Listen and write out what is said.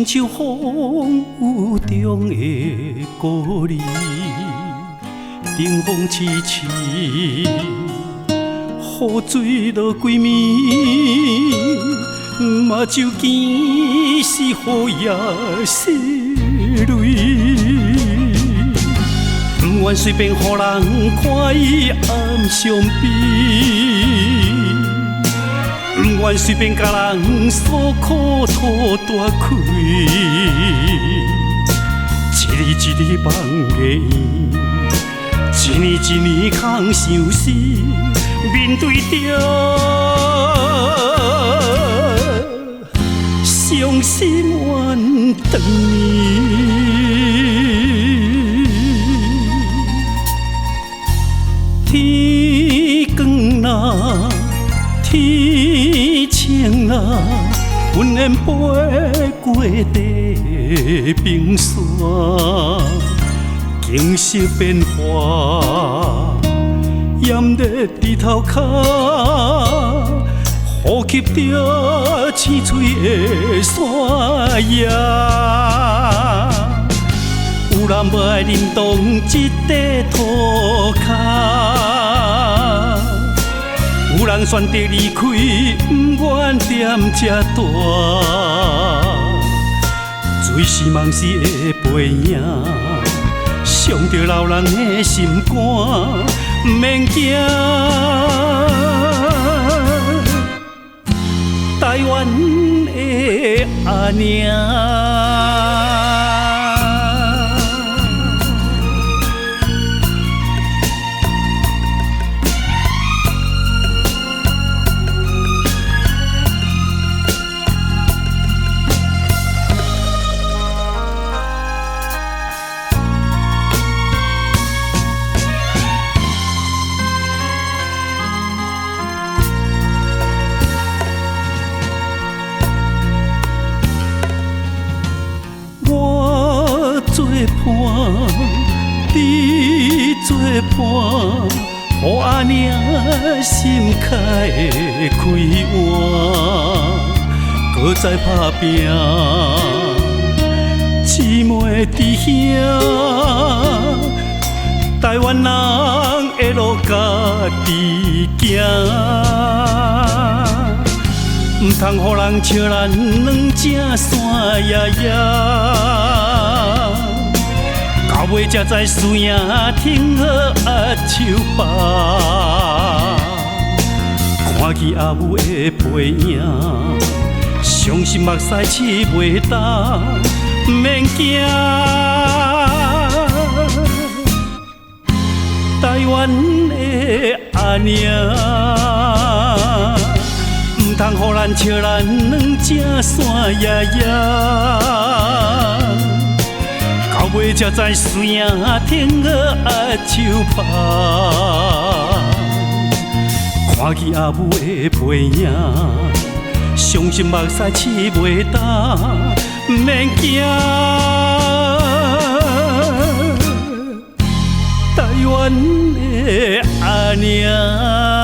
親像風雨中的孤兒，頂風凄凄，雨水落規暝，目睭乾是雨也是淚。毋願隨便予人看伊暗傷悲，毋願隨便共人訴苦吐大開，一日一日放個圓，一年一年空相思，面對著傷心怨當年。天光啦，天晴啦，阮缘飞过地平线，景色變化，炎熱佇頭殼，呼吸著青翠的山野。有人無愛認同這塊塗跤，有人選擇離開，不願踮這蹛。醉是夢是的背影，傷著老人的心肝，毋免驚。台灣的阿娘。我做伴，你做伴，予阿娘心較會開換，閣再打拚，姊妹弟兄，台灣人的路家己行，毋通予人笑咱兩隻山爺爺。到尾才知輸贏挺好壓手把，看见阿母的背影，傷心目屎拭袂干，毋免驚。台灣的阿娘，毋通予人笑咱兩隻山爺爺。到尾才知輸贏挺好壓手拍，看见阿母的背影，傷心目屎拭袂干，毋免驚。台灣的阿娘。